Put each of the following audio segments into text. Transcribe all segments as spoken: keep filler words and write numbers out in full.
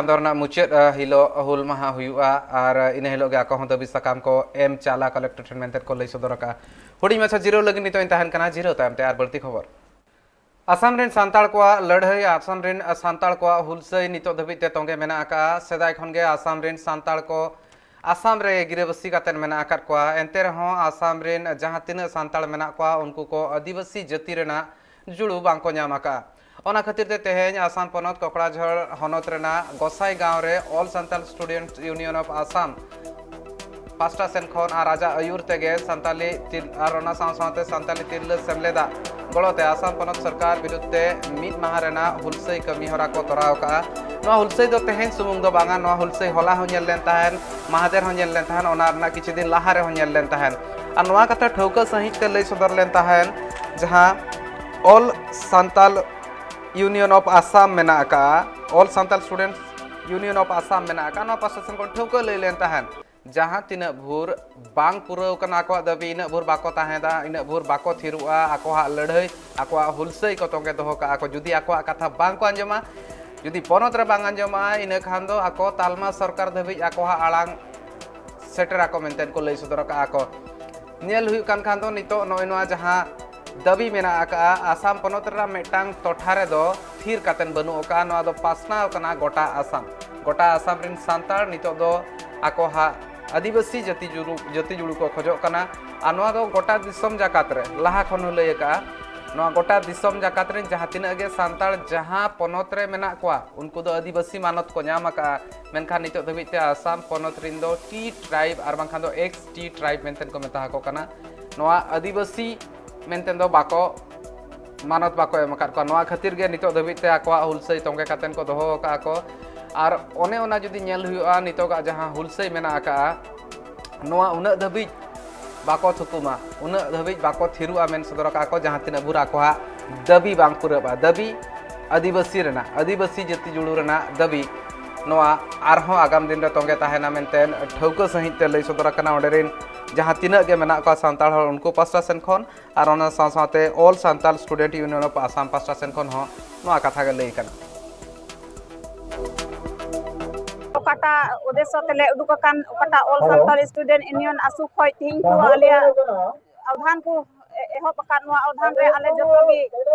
ᱪᱟᱸᱫᱳ ᱨᱮᱱᱟᱜ ᱢᱩᱪᱟᱹᱫ ᱦᱤᱞᱳᱜ ᱦᱩᱞ ᱢᱟᱦᱟ ᱦᱩᱭᱩᱜᱼᱟ ᱟᱨ ᱤᱱᱟᱹ ᱦᱤᱞᱳᱜ ᱜᱮ ᱟᱠᱚ ᱦᱚᱸ ᱫᱟᱹᱵᱤ ᱥᱟᱠᱟᱢ ᱠᱚ ᱮᱢ ᱪᱟᱞᱟ ᱠᱚᱞᱮᱠᱴᱚᱨ ᱴᱷᱮᱱ ᱢᱮᱱᱛᱮ ᱠᱚ ᱞᱟᱹᱭ ᱥᱚᱫᱚᱨ ᱟᱠᱟᱫᱼᱟ᱾ ᱦᱩᱰᱤᱧ ᱢᱟᱪᱷᱟ ᱡᱤᱨᱟᱹᱣ ᱞᱟᱹᱜᱤᱫ ᱱᱤᱛᱚᱜ ᱤᱧ ᱛᱟᱦᱮᱱ ᱠᱟᱱᱟ, ᱡᱤᱨᱟᱹᱣ ᱛᱟᱭᱚᱢ ᱛᱮ ᱟᱨ ᱵᱟᱹᱲᱛᱤ ᱠᱷᱚᱵᱚᱨ᱾ ᱟᱥᱟᱢ ᱨᱮᱱ ᱥᱟᱱᱛᱟᱲ ᱠᱚᱣᱟᱜ ᱞᱟᱹᱲᱦᱟᱹᱭ, ᱟᱥᱟᱢ ᱨᱮᱱ ᱥᱟᱱᱛᱟᱲ ᱠᱚᱣᱟᱜ ᱦᱩᱞᱥᱟᱹᱭ ᱱᱤᱛᱚᱜ ᱫᱷᱟᱹᱵᱤᱡ ᱛᱮ ᱛᱚᱸᱜᱮ ᱢᱮᱱᱟᱜ ᱟᱠᱟᱫᱼᱟ᱾ ᱥᱮᱫᱟᱭ ᱠᱷᱚᱱ ᱜᱮ ᱟᱥᱟᱢ ᱨᱮᱱ ᱥᱟᱱᱛᱟᱲ ᱠᱚ ᱟᱥᱟᱢ ᱨᱮ ᱜᱤᱨᱟᱹᱵᱟᱹᱥᱤ ᱠᱟᱛᱮ ᱢᱮᱱᱟᱜ ᱟᱠᱟᱫ ᱠᱚᱣᱟ᱾ ᱮᱱᱛᱮ ᱨᱮᱦᱚᱸ ᱟᱥᱟᱢ ᱨᱮᱱ ᱡᱟᱦᱟᱸ ᱛᱤᱱᱟᱹᱜ ᱥᱟᱱᱛᱟᱲ ᱢᱮᱱᱟᱜ ᱠᱚᱣᱟ, ᱩᱱᱠᱩ ᱠᱚ ᱟᱹᱫᱤᱵᱟᱹᱥᱤ ᱡᱟᱹᱛᱤ ᱨᱮᱱᱟᱜ ᱡᱩᱲᱩ ᱵᱟᱝ ᱠᱚ ᱧᱟᱢ ᱟᱠᱟᱫᱼᱟ᱾ ᱚᱱᱟ ᱠᱷᱟᱹᱛᱤᱨ ᱛᱮ ᱛᱮᱦᱮᱧ ᱟᱥᱟᱢ ᱯᱚᱱᱚᱛ ᱠᱚᱠᱲᱟᱡᱷᱚᱲ ᱦᱚᱱᱚᱛ ᱨᱮᱱᱟᱜ ᱜᱚᱥᱟᱭ ᱜᱟᱶ ᱨᱮ All Santal Student Union of Assam ᱯᱟᱥᱴᱟ ᱥᱮᱱ ᱠᱷᱚᱱ ᱟᱨ ᱟᱡᱟᱜ ᱟᱹᱭᱩᱨ ᱛᱮᱜᱮ ᱥᱟᱱᱛᱟᱞᱤ ᱛᱤᱨ-, ᱟᱨ ᱚᱱᱟ ᱥᱟᱶ ᱥᱟᱶᱛᱮ ᱥᱟᱱᱛᱟᱞᱤ ᱛᱤᱨᱞᱟᱹ ᱥᱮᱢᱞᱮᱫᱟᱜ ᱜᱚᱲᱚ ᱛᱮ ᱟᱥᱟᱢ ᱯᱚᱱᱚᱛ ᱥᱚᱨᱠᱟᱨ ᱵᱤᱨᱩᱫᱽ ᱛᱮ ᱢᱤᱫ ᱢᱟᱦᱟ ᱨᱮᱱᱟᱜ ᱦᱩᱞᱥᱟᱹᱭ ᱠᱟᱹᱢᱤ ᱦᱚᱨᱟ ᱠᱚ ᱛᱚᱨᱟᱣ ᱟᱠᱟᱫᱼᱟ᱾ ᱱᱚᱣᱟ ᱦᱩᱞᱥᱟᱹᱭ ᱫᱚ ᱛᱮᱦᱮᱧ ᱥᱩᱢᱩᱝ ᱫᱚ ᱵᱟᱝᱟ, ᱱᱚᱣᱟ ᱦᱩᱞᱥᱟᱹᱭ ᱦᱚᱞᱟ ᱦᱚᱸ ᱧᱮᱞ ᱞᱮᱱ ᱛᱟᱦᱮᱱ, ᱢᱟᱦᱫᱮᱨ ᱦᱚᱸ ᱧᱮᱞ ᱞᱮᱱ ᱛᱟᱦᱮᱱ, ᱚᱱᱟ ᱨᱮᱱᱟᱜ ᱠᱤᱪᱷᱩ ᱫᱤᱱ ᱞᱟᱦᱟ ᱨᱮᱦᱚᱸ ᱧᱮᱞ ᱞᱮᱱ ᱛᱟᱦᱮᱱ᱾ ᱟᱨ ᱱᱚᱣᱟ ᱠᱟᱛᱷᱟ ᱴᱷᱟᱹᱣᱠᱟᱹ ᱥᱟᱺᱦᱤᱡ ᱛᱮ ᱞᱟᱹᱭ ᱥᱚᱫᱚᱨ ᱞᱮᱱ ᱛᱟᱦᱮᱱ, ᱡᱟᱦᱟᱸ All Santal Union of Assam ᱢᱮᱱᱟᱜ ᱟᱠᱟᱫᱼᱟ, All Santal Students Union of Assam ᱢᱮᱱᱟᱜ ᱟᱠᱟᱫᱼᱟ, ᱱᱚᱣᱟ ᱯᱟᱥᱴᱟ ᱥᱮᱱ ᱠᱷᱚᱱ ᱴᱷᱟᱹᱣᱠᱟᱹ ᱞᱟᱹᱭ ᱞᱮᱱ ᱛᱟᱦᱮᱱ, ᱡᱟᱦᱟᱸ ᱛᱤᱱᱟᱹᱜ ᱵᱷᱳᱨ ᱵᱟᱝ ᱯᱩᱨᱟᱹᱣ ᱠᱟᱱᱟ ᱟᱠᱚᱣᱟᱜ ᱫᱟᱹᱵᱤ, ᱤᱱᱟᱹᱜ ᱵᱷᱳᱨ ᱵᱟᱠᱚ ᱛᱟᱦᱮᱸᱱᱟ, ᱤᱱᱟᱹᱜ ᱵᱷᱳᱨ ᱵᱟᱠᱚ ᱛᱷᱤᱨᱚᱜᱼᱟ, ᱟᱠᱚᱣᱟᱜ ᱞᱟᱹᱲᱦᱟᱹᱭ, ᱟᱠᱚᱣᱟᱜ ᱦᱩᱞᱥᱟᱹᱭ ᱠᱚ ᱛᱚᱸᱜᱮ ᱫᱚᱦᱚ ᱠᱟᱜᱼᱟ ᱠᱚ᱾ ᱡᱩᱫᱤ ᱟᱠᱚᱣᱟᱜ ᱠᱟᱛᱷᱟ ᱵᱟᱝ ᱠᱚ ᱟᱸᱡᱚᱢᱟ, ᱡᱩᱫᱤ ᱯᱚᱱᱚᱛ ᱨᱮ ᱵᱟᱝ ᱟᱸᱡᱚᱢᱚᱜᱼᱟ, ᱤᱱᱟᱹ ᱠᱷᱟᱱ ᱫᱚ ᱟᱠᱚ ᱛᱟᱞᱢᱟ ᱥᱚᱨᱠᱟᱨ ᱫᱷᱟᱹᱵᱤᱡ ᱟᱠᱚᱣᱟᱜ ᱟᱲᱟᱝ ᱥᱮᱴᱮᱨ ᱟᱠᱚ ᱢᱮᱱᱛᱮ ᱠᱚ ᱞᱟᱹᱭ ᱥᱚᱫᱚᱨ ᱟᱠᱟᱫᱼᱟ ᱠᱚ᱾ ᱧᱮᱞ ᱦᱩᱭᱩᱜ ᱠᱟᱱ ᱠᱷᱟᱱ ᱫᱚ ᱱᱤᱛᱚᱜ ᱱᱚᱜᱼᱚᱭ ᱱᱚᱣᱟ ᱡᱟᱦᱟᱸ ᱫᱟᱹᱵᱤ ᱢᱮᱱᱟᱜ ᱟᱠᱟᱫᱼᱟ, ᱟᱥᱟᱢ ᱯᱚᱱᱚᱛ ᱨᱮᱱᱟᱜ ᱢᱤᱫᱴᱟᱝ ᱴᱚᱴᱷᱟ ᱨᱮᱫᱚ ᱛᱷᱤᱨ ᱠᱟᱛᱮ ᱵᱟᱹᱱᱩᱜ ᱟᱠᱟᱫᱼᱟ, ᱱᱚᱣᱟ ᱫᱚ ᱯᱟᱥᱱᱟᱣ ᱠᱟᱱᱟ ᱜᱚᱴᱟ ᱟᱥᱟᱢ᱾ ᱜᱚᱴᱟ ᱟᱥᱟᱢ ᱨᱮᱱ ᱥᱟᱱᱛᱟᱲ ᱱᱤᱛᱚᱜ ᱫᱚ ᱟᱠᱚ ᱦᱟᱸᱜ ᱟᱹᱫᱤᱵᱟᱹᱥᱤ ᱡᱟᱹᱛᱤ ᱡᱩᱲᱩ, ᱡᱟᱹᱛᱤ ᱡᱩᱲᱩ ᱠᱚ ᱠᱷᱚᱡᱚᱜ ᱠᱟᱱᱟ᱾ ᱟᱨ ᱱᱚᱣᱟ ᱫᱚ ᱜᱚᱴᱟ ᱫᱤᱥᱚᱢ ᱡᱟᱠᱟᱛ ᱨᱮ, ᱞᱟᱦᱟ ᱠᱷᱚᱱ ᱦᱚᱸ ᱞᱟᱹᱭ ᱟᱠᱟᱫᱼᱟ, ᱱᱚᱣᱟ ᱜᱚᱴᱟ ᱫᱤᱥᱚᱢ ᱡᱟᱠᱟᱛ ᱨᱮᱱ ᱡᱟᱦᱟᱸ ᱛᱤᱱᱟᱹᱜ ᱜᱮ ᱥᱟᱱᱛᱟᱲ ᱡᱟᱦᱟᱸ ᱯᱚᱱᱚᱛ ᱨᱮ ᱢᱮᱱᱟᱜ ᱠᱚᱣᱟ, ᱩᱱᱠᱩ ᱫᱚ ᱟᱹᱫᱤᱵᱟᱹᱥᱤ ᱢᱟᱱᱚᱛ ᱠᱚ ᱧᱟᱢ ᱟᱠᱟᱫᱼᱟ᱾ ᱢᱮᱱᱠᱷᱟᱱ ᱱᱤᱛᱚᱜ ᱫᱷᱟᱹᱵᱤᱡ ᱛᱮ ᱟᱥᱟᱢ ᱯᱚᱱᱚᱛ ᱨᱮᱱ ᱫᱚ T tribe ᱟᱨ ᱵᱟᱝᱠᱷᱟᱱ ᱫᱚ X T tribe ᱢᱮᱱᱛᱮ ᱠᱚ ᱢᱮᱛᱟ ᱟᱠᱚ ᱠᱟᱱᱟ, ᱱᱚᱣᱟ ᱟᱹᱫᱤᱵᱟᱹᱥᱤ ᱢᱮᱱᱛᱮ ᱫᱚ ᱵᱟᱠᱚ, ᱢᱟᱱᱚᱛ ᱵᱟᱠᱚ ᱮᱢ ᱟᱠᱟᱫ ᱠᱚᱣᱟ᱾ ᱱᱚᱣᱟ ᱠᱷᱟᱹᱛᱤᱨ ᱜᱮ ᱱᱤᱛᱚᱜ ᱫᱷᱟᱹᱵᱤᱡ ᱛᱮ ᱟᱠᱚᱣᱟᱜ ᱦᱩᱞᱥᱟᱹᱭ ᱛᱚᱸᱜᱮ ᱠᱟᱛᱮ ᱠᱚ ᱫᱚᱦᱚ ᱟᱠᱟᱫᱼᱟ ᱠᱚ᱾ ᱟᱨ ᱚᱱᱮ ᱚᱱᱟ ᱡᱩᱫᱤ ᱧᱮᱞ ᱦᱩᱭᱩᱜᱼᱟ, ᱱᱤᱛᱚᱜᱟᱜ ᱡᱟᱦᱟᱸ ᱦᱩᱞᱥᱟᱹᱭ ᱢᱮᱱᱟᱜ ᱟᱠᱟᱫᱼᱟ, ᱱᱚᱣᱟ ᱩᱱᱟᱹᱜ ᱫᱷᱟᱹᱵᱤᱡ ᱵᱟᱠᱚ ᱛᱷᱩᱠᱩᱢᱟ, ᱩᱱᱟᱹᱜ ᱫᱷᱟᱹᱵᱤᱡ ᱵᱟᱠᱚ ᱛᱷᱤᱨᱚᱜᱼᱟ ᱢᱮᱱ ᱥᱚᱫᱚᱨ ᱟᱠᱟᱫᱼᱟ ᱠᱚ, ᱡᱟᱦᱟᱸ ᱛᱤᱱᱟᱹᱜ ᱵᱷᱳᱨ ᱟᱠᱚᱣᱟᱜ ᱫᱟᱹᱵᱤ ᱵᱟᱝ ᱯᱩᱨᱟᱹᱜᱼᱟ᱾ ᱫᱟᱹᱵᱤ ᱟᱹᱫᱤᱵᱟᱹᱥᱤ ᱨᱮᱱᱟᱜ, ᱟᱹᱫᱤᱵᱟᱹᱥᱤ ᱡᱟᱹᱛᱤ ᱡᱩᱲᱩ ᱨᱮᱱᱟᱜ ᱫᱟᱹᱵᱤ, ᱱᱚᱣᱟ ᱟᱨᱦᱚᱸ ᱟᱜᱟᱢ ᱫᱤᱱ ᱨᱮ ᱛᱚᱸᱜᱮ ᱛᱟᱦᱮᱱᱟ ᱢᱮᱱᱛᱮ ᱴᱷᱟᱹᱣᱠᱟᱹ ᱥᱟᱺᱦᱤᱡ ᱛᱮ ᱞᱟᱹᱭ ᱥᱚᱫᱚᱨ ᱟᱠᱟᱱᱟ ᱚᱸᱰᱮ ᱨᱮᱱ ᱡᱟᱦᱟᱸ ᱛᱤᱱᱟᱹᱜ ᱜᱮ ᱢᱮᱱᱟᱜ ᱠᱚᱣᱟ ᱥᱟᱱᱛᱟᱲ ᱦᱚᱲ, ᱩᱱᱠᱩ ᱯᱟᱥᱴᱟ ᱥᱮᱱ ᱠᱷᱚᱱ ᱟᱨ ᱚᱱᱟ ᱥᱟᱶ ᱥᱟᱶᱛᱮ All Santal Student Union of Assam ᱯᱟᱥᱴᱟ ᱥᱮᱱ ᱠᱷᱚᱱ ᱦᱚᱸ ᱱᱚᱣᱟ ᱠᱟᱛᱷᱟ ᱜᱮ ᱞᱟᱹᱭ ᱠᱟᱱᱟ᱾ ᱚᱠᱟᱴᱟᱜ ᱩᱫᱽᱫᱮᱥᱥᱚ ᱛᱮᱞᱮ ᱩᱰᱩᱠ ᱟᱠᱟᱱ, ᱚᱠᱟᱴᱟᱜ All Santal Student Union, ᱟᱥᱩ, ᱠᱷᱚᱱ ᱛᱤᱦᱤᱧ ᱠᱚ ᱟᱞᱮᱭᱟᱜ ᱟᱣᱫᱷᱟᱱ ᱠᱚ ᱮ-, ᱮᱦᱚᱵ ᱟᱠᱟᱫ, ᱱᱚᱣᱟ ᱟᱣᱫᱷᱟᱱ ᱨᱮ ᱟᱞᱮ ᱡᱚᱛᱚ ᱜᱮ,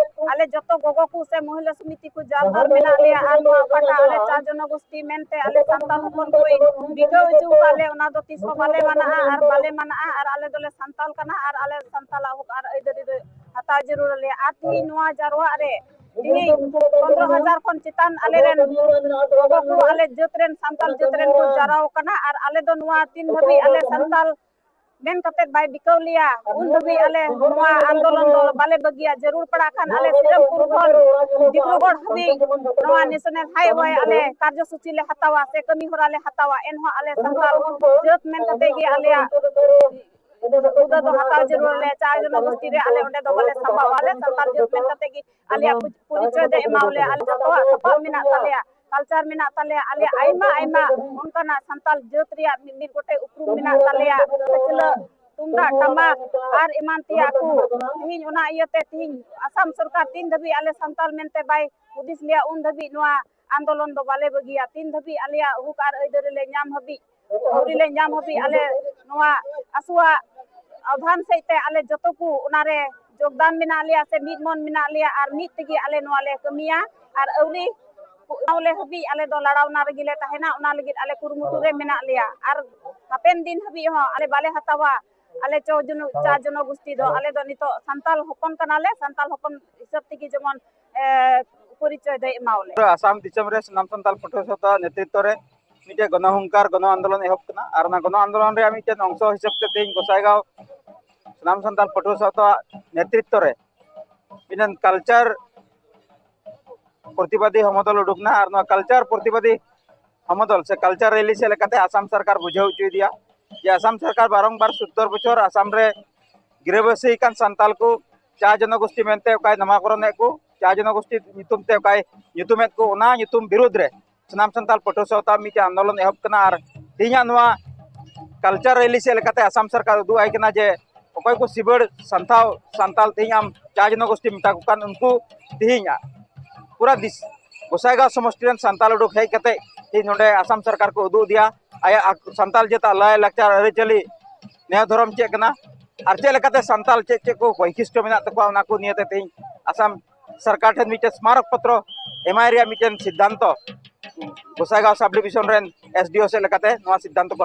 ᱟᱞᱮ ᱡᱚᱛᱚ ᱜᱚᱜᱚ ᱠᱚ ᱥᱮ ᱢᱚᱦᱤᱞᱟ ᱥᱚᱢᱤᱛᱤ ᱠᱚ ᱡᱟᱨᱵᱟᱨ ᱢᱮᱱᱟᱜ ᱞᱮᱭᱟ᱾ ᱟᱨ ᱱᱚᱣᱟ ᱚᱠᱟᱴᱟᱜ ᱟᱞᱮ ᱪᱟ ᱡᱚᱱᱚᱜᱳᱥᱴᱤ ᱢᱮᱱᱛᱮ ᱟᱞᱮ ᱥᱟᱱᱛᱟᱲ ᱦᱚᱯᱚᱱ ᱠᱚ ᱵᱤᱠᱟᱹᱣ ᱦᱚᱪᱚ ᱟᱠᱟᱫ ᱞᱮ, ᱚᱱᱟ ᱫᱚ ᱛᱤᱥ ᱦᱚᱸ ᱵᱟᱞᱮ ᱢᱟᱱᱟᱜᱼᱟ ᱟᱨ ᱵᱟᱞᱮ ᱢᱟᱱᱟᱜᱼᱟ᱾ ᱟᱨ ᱟᱞᱮ ᱫᱚᱞᱮ ᱥᱟᱱᱛᱟᱲ ᱠᱟᱱᱟ ᱟᱨ ᱟᱞᱮ ᱥᱟᱱᱛᱟᱲᱟᱜ ᱦᱚᱠ ᱟᱨ ᱟᱹᱭᱫᱟᱹᱨᱤ ᱫᱚ ᱦᱟᱛᱟᱣ ᱡᱟᱹᱨᱩᱲ ᱟᱞᱮᱭᱟ᱾ ᱟᱨ ᱛᱤᱦᱤᱧ ᱱᱚᱣᱟ ᱡᱟᱨᱣᱟᱜ ᱨᱮ ᱛᱤᱦᱤᱧ ᱯᱚᱱᱫᱽᱨᱚ ᱦᱟᱡᱟᱨ ᱠᱷᱚᱱ ᱪᱮᱛᱟᱱ ᱟᱞᱮᱨᱮᱱ ᱜᱚᱜᱚ ᱠᱚ, ᱟᱞᱮ ᱡᱟᱹᱛ ᱨᱮᱱ, ᱥᱟᱱᱛᱟᱲ ᱡᱟᱹᱛ ᱨᱮᱱ ᱠᱚ ᱡᱟᱨᱣᱟ ᱟᱠᱟᱱᱟ᱾ ᱟᱨ ᱟᱞᱮ ᱫᱚ ᱱᱚᱣᱟ ᱛᱤᱱ ᱫᱷᱟᱹᱵᱤᱡ ᱟᱞᱮ ᱥᱟᱱᱛᱟᱲ ᱢᱮᱱ ᱠᱟᱛᱮ ᱵᱟᱭ ᱵᱤᱠᱟᱹᱣ ᱞᱮᱭᱟ, ᱩᱱ ᱫᱷᱟᱹᱵᱤᱡ ᱟᱞᱮ ᱱᱚᱣᱟ ᱟᱱᱫᱳᱞᱚᱱ ᱫᱚ ᱵᱟᱞᱮ ᱵᱟᱹᱜᱤᱭᱟ᱾ ᱡᱟᱹᱨᱩᱲ ᱯᱟᱲᱟᱜ ᱠᱷᱟᱱ ᱟᱞᱮ ᱥᱤᱨᱟᱢᱯᱩᱨ ᱠᱷᱚᱱ ᱰᱤᱵᱽᱨᱩᱜᱚᱲ ᱦᱟᱹᱵᱤᱡ ᱱᱚᱣᱟ ᱱᱮᱥᱚᱱᱟᱞ ᱦᱟᱭᱣᱮ ᱟᱞᱮ ᱠᱟᱨᱡᱚᱥᱩᱪᱤ ᱞᱮ ᱦᱟᱛᱟᱣᱟ ᱥᱮ ᱠᱟᱹᱢᱤ ᱦᱚᱨᱟ ᱞᱮ ᱦᱟᱛᱟᱣᱟ᱾ ᱮᱱᱦᱚᱸ ᱟᱞᱮ ᱥᱟᱱᱛᱟᱲ ᱡᱟᱹᱛ ᱢᱮᱱ ᱠᱟᱛᱮ ᱜᱮ ᱟᱞᱮᱭᱟᱜ ᱦᱩᱫᱟᱹ ᱫᱚ ᱦᱟᱛᱟᱣ ᱡᱟᱹᱨᱩᱲ ᱟᱞᱮ᱾ ᱪᱟ ᱡᱚᱱᱚᱜᱳᱥᱴᱤ ᱨᱮ ᱟᱞᱮ ᱚᱸᱰᱮ ᱫᱚ ᱵᱟᱞᱮ ᱥᱟᱢᱵᱟᱣᱟ᱾ ᱟᱞᱮ ᱥᱟᱱᱛᱟᱲ ᱡᱟᱹᱛ ᱢᱮᱱ ᱠᱟᱛᱮ ᱜᱮ ᱟᱞᱮᱭᱟᱜ ᱯᱚ-, ᱯᱚᱨᱤᱪᱚᱭ ᱫᱚ ᱮᱢᱟᱣ ᱞᱮᱭᱟ᱾ ᱟᱞᱮ ᱡᱚᱛᱚᱣᱟᱜ ᱥᱟᱯᱟᱵ ᱢᱮᱱᱟᱜ ᱛᱟᱞᱮᱭᱟ, ᱠᱟᱞᱪᱟᱨ ᱢᱮᱱᱟᱜ ᱛᱟᱞᱮᱭᱟ, ᱟᱞᱮᱭᱟᱜ ᱟᱭᱢᱟ, ᱟᱭᱢᱟ ᱚᱱᱠᱟᱱᱟᱜ ᱥᱟᱱᱛᱟᱲ ᱡᱟᱹᱛ ᱨᱮᱭᱟᱜ ᱢᱤᱫ, ᱢᱤᱫ ᱜᱚᱴᱮᱡ ᱩᱯᱨᱩᱢ ᱢᱮᱱᱟᱜ ᱛᱟᱞᱮᱭᱟ, ᱠᱷᱟᱹᱪᱞᱟᱹᱜ, ᱛᱩᱢᱫᱟᱜ, ᱴᱟᱢᱟᱠ ᱟᱨ ᱮᱢᱟᱱ ᱛᱮᱭᱟᱜ ᱠᱚ᱾ ᱛᱤᱦᱤᱧ ᱚᱱᱟ ᱤᱭᱟᱹᱛᱮ ᱛᱤᱦᱤᱧ ᱟᱥᱟᱢ ᱥᱚᱨᱠᱟᱨ ᱛᱤᱱ ᱫᱷᱟᱹᱵᱤᱡ ᱟᱞᱮ ᱥᱟᱱᱛᱟᱲ ᱢᱮᱱᱛᱮ ᱵᱟᱭ ᱦᱩᱫᱤᱥ ᱞᱮᱭᱟ, ᱩᱱ ᱫᱷᱟᱹᱵᱤᱡ ᱱᱚᱣᱟ ᱟᱱᱫᱳᱞᱚᱱ ᱫᱚ ᱵᱟᱞᱮ ᱵᱟᱹᱜᱤᱭᱟ᱾ ᱛᱤᱱ ᱫᱷᱟᱹᱵᱤᱡ ᱟᱞᱮᱭᱟᱜ ᱦᱚᱠ ᱟᱨ ᱟᱹᱭᱫᱟᱹᱨᱤ ᱞᱮ ᱧᱟᱢ ᱦᱟᱹᱵᱤᱡ, ᱟᱹᱣᱨᱤ ᱞᱮ ᱧᱟᱢ ᱦᱟᱹᱵᱤᱡ ᱟᱞᱮ ᱱᱚᱣᱟ ᱟᱥᱩᱣᱟᱜ ᱟᱣᱫᱷᱟᱱ ᱥᱮᱫ ᱛᱮ ᱟᱞᱮ ᱡᱚᱛᱚ ᱠᱚ ᱚᱱᱟᱨᱮ ᱡᱳᱜᱽᱫᱟᱱ ᱢᱮᱱᱟᱜ ᱞᱮᱭᱟ ᱥᱮ ᱢᱤᱫ ᱢᱚᱱ ᱢᱮᱱᱟᱜ ᱞᱮᱭᱟ ᱟᱨ ᱢᱤᱫ ᱛᱮᱜᱮ ᱟᱞᱮ ᱱᱚᱣᱟ ᱞᱮ ᱠᱟᱹᱢᱤᱭᱟ᱾ ᱟᱨ ᱟᱹᱣᱨᱤ ᱚᱱᱟ ᱦᱟᱹᱵᱤᱡ ᱟᱞᱮ ᱫᱚ ᱞᱟᱲᱟᱣᱱᱟ ᱨᱮᱜᱮ ᱞᱮ ᱛᱟᱦᱮᱱᱟ᱾ ᱚᱱᱟ ᱞᱟᱹᱜᱤᱫ ᱟᱞᱮ ᱠᱩᱨᱩᱢᱩᱴᱩ ᱨᱮ ᱢᱮᱱᱟᱜ ᱞᱮᱭᱟ ᱟᱨ ᱦᱟᱯᱮᱱ ᱫᱤᱱ ᱦᱟᱹᱵᱤᱡ ᱦᱚᱸ ᱟᱞᱮ ᱵᱟᱞᱮ ᱦᱟᱛᱟᱣᱟ᱾ ᱟᱞᱮ ᱪᱚ ᱡᱚᱱᱚ-, ᱪᱟ ᱡᱚᱱᱚᱜᱳᱥᱴᱤ ᱫᱚ ᱟᱞᱮ ᱫᱚ ᱱᱤᱛᱚᱜ ᱥᱟᱱᱛᱟᱞ ᱦᱚᱯᱚᱱ ᱠᱟᱱᱟᱞᱮ, ᱥᱟᱱᱛᱟᱞ ᱦᱚᱯᱚᱱ ᱦᱤᱥᱟᱹᱵ ᱛᱮᱜᱮ ᱡᱮᱢᱚᱱ, ᱮ, ᱯᱚᱨᱤᱪᱚᱭ ᱫᱚᱭ ᱮᱢᱟᱣᱞᱮ᱾ ᱟᱥᱟᱢ ᱫᱤᱥᱚᱢ ᱨᱮ ᱥᱟᱱᱟᱢ ᱥᱟᱱᱛᱟᱞ ᱯᱟᱹᱴᱷᱩᱣᱟᱹ ᱥᱟᱶᱛᱟ ᱱᱮᱛᱨᱤᱛᱵ ᱨᱮ ᱢᱤᱫᱴᱮᱱ ᱜᱚᱱᱚᱦᱚᱝᱠᱟᱨ ᱜᱚᱱᱚ ᱟᱱᱫᱳᱞᱚᱱ ᱮᱦᱚᱵ ᱠᱟᱱᱟ᱾ ᱟᱨ ᱚᱱᱟ ᱜᱚᱱᱚ ᱟᱱᱫᱳᱞᱚᱱ ᱨᱮᱭᱟᱜ ᱢᱤᱫᱴᱮᱱ ᱚᱝᱥᱚ ᱦᱤᱥᱟᱹᱵ ᱛᱮ ᱛᱮᱦᱮᱧ ᱜᱚᱸᱥᱟᱭᱜᱟᱸᱣ ᱥᱟᱱᱟᱢ ᱥᱟᱱᱛᱟᱞ ᱯᱟᱹᱴᱷᱩᱣᱟᱹ ᱥᱟᱶᱛᱟ ᱱᱮᱛᱨᱤᱛᱵ ᱨᱮ ᱢᱤᱫᱴᱮᱱ ᱠᱟᱞᱪᱟᱨ ᱯᱨᱚᱛᱤᱵᱟᱫᱤ ᱦᱚᱢᱚᱫᱚᱞ ᱩᱰᱩᱠ ᱮᱱᱟ᱾ ᱟᱨ ᱱᱚᱣᱟ ᱠᱟᱞᱪᱟᱨ ᱯᱨᱚᱛᱤᱵᱟᱫᱤ ᱦᱚᱢᱚᱫᱚᱞ ᱥᱮ ᱠᱟᱞᱪᱟᱨ ᱨᱮᱞᱤ ᱥᱮᱫ ᱞᱮᱠᱟᱛᱮ ᱟᱥᱟᱢ ᱥᱚᱨᱠᱟᱨ ᱵᱩᱡᱷᱟᱹᱣ ᱦᱚᱪᱚᱭᱮᱫᱮᱭᱟ ᱡᱮ ᱟᱥᱟᱢ ᱥᱚᱨᱠᱟᱨ ᱵᱟᱨᱚᱝᱵᱟᱨ ᱥᱚᱛᱛᱚᱨ ᱵᱚᱪᱷᱚᱨ ᱟᱥᱟᱢ ᱨᱮ ᱜᱤᱨᱟᱹᱵᱟᱹᱥᱤ ᱠᱟᱱ ᱥᱟᱱᱛᱟᱞ ᱠᱚ ᱪᱟ ᱡᱚᱱᱚᱜᱳᱥᱴᱤ ᱢᱮᱱᱛᱮ ᱚᱠᱟᱭ ᱱᱟᱢᱟᱠᱚᱨᱚᱱᱮᱫ ᱠᱚ, ᱪᱟ ᱡᱚᱱᱚᱜᱳᱥᱴᱤ ᱧᱩᱛᱩᱢ ᱛᱮ ᱚᱠᱟᱭ ᱧᱩᱛᱩᱢᱮᱫ ᱠᱚ, ᱚᱱᱟ ᱧᱩᱛᱩᱢ ᱵᱤᱨᱩᱫᱽ ᱨᱮ ᱥᱟᱱᱟᱢ ᱥᱟᱱᱛᱟᱞ ᱯᱟᱹᱴᱷᱩᱣᱟᱹ ᱥᱟᱶᱛᱟ ᱢᱤᱫᱴᱮᱱ ᱟᱱᱫᱳᱞᱚᱱ ᱮᱦᱚᱵ ᱠᱟᱱᱟ᱾ ᱟᱨ ᱛᱮᱦᱮᱧᱟᱜ ᱱᱚᱣᱟ ᱠᱟᱞᱪᱟᱨ ᱨᱮᱞᱤ ᱥᱮᱫ ᱞᱮᱠᱟᱛᱮ ᱟᱥᱟᱢ ᱥᱚᱨᱠᱟᱨ ᱩᱫᱩᱜ ᱟᱭ ᱠᱟᱱᱟ ᱡᱮ ᱚᱠᱚᱭ ᱠᱚ ᱥᱤᱵᱟᱹᱲ ᱥᱟᱱᱛᱟᱲ, ᱥᱟᱱᱛᱟᱲ ᱛᱮᱦᱮᱧ ᱟᱢ ᱪᱟ ᱡᱚᱱᱚᱜᱳᱥᱴᱤ ᱢᱮᱛᱟ ᱠᱚ ᱠᱟᱱ, ᱩᱱᱠᱩ ᱛᱮᱦᱮᱧ ᱯᱩᱨᱟ ᱫᱤᱥ-, ᱜᱚᱥᱟᱭᱜᱟᱸᱣ ᱥᱚᱢᱚᱥᱴᱤ ᱨᱮᱱ ᱥᱟᱱᱛᱟᱲ ᱩᱰᱩᱠ ᱦᱮᱡ ᱠᱟᱛᱮ ᱛᱮᱦᱮᱧ ᱱᱚᱰᱮ ᱟᱥᱟᱢ ᱥᱚᱨᱠᱟᱨ ᱠᱚ ᱩᱫᱩᱜ ᱟᱫᱮᱭᱟ ᱟᱭᱟᱜ ᱟᱠ-, ᱥᱟᱱᱛᱟᱲ ᱡᱟᱹᱛᱟᱜ ᱞᱟᱭ ᱞᱟᱠᱪᱟᱨ ᱟᱹᱨᱤᱪᱟᱹᱞᱤ ᱱᱮᱭᱟᱣ ᱫᱷᱚᱨᱚᱢ ᱪᱮᱫ ᱠᱟᱱᱟ ᱟᱨ ᱪᱮᱫ ᱞᱮᱠᱟᱛᱮ ᱥᱟᱱᱛᱟᱲ ᱪᱮᱫ ᱪᱮᱫ ᱠᱚ ᱵᱳᱭᱥᱤᱥᱴᱚ ᱢᱮᱱᱟᱜ ᱛᱟᱠᱚᱣᱟ ᱚᱱᱟ ᱠᱚ ᱱᱤᱭᱮᱛᱮ ᱛᱮᱦᱮᱧ ᱟᱥᱟᱢ ᱥᱚᱨᱠᱟᱨ ᱴᱷᱮᱱ ᱢᱤᱫᱴᱮᱱ ᱥᱢᱟᱨᱚᱠ ᱯᱚᱛᱨᱚ ᱮᱢᱟᱭ ᱨᱮᱭᱟᱜ ᱢᱤᱫᱴᱮᱱ ᱥᱤᱫᱽᱫᱷᱟᱱᱛᱚ ᱜᱚᱥᱟᱭᱜᱟᱸᱣ ᱥᱟᱵ ᱰᱤᱵᱤᱥᱚᱱ ᱨᱮᱱ ᱮᱥᱰᱤᱳ ᱥᱮᱫ ᱞᱮᱠᱟᱛᱮ ᱱᱚᱣᱟ ᱥᱤᱫᱽᱫᱷᱟᱱᱛᱚ ᱠᱚ ᱦᱟᱛᱟᱣ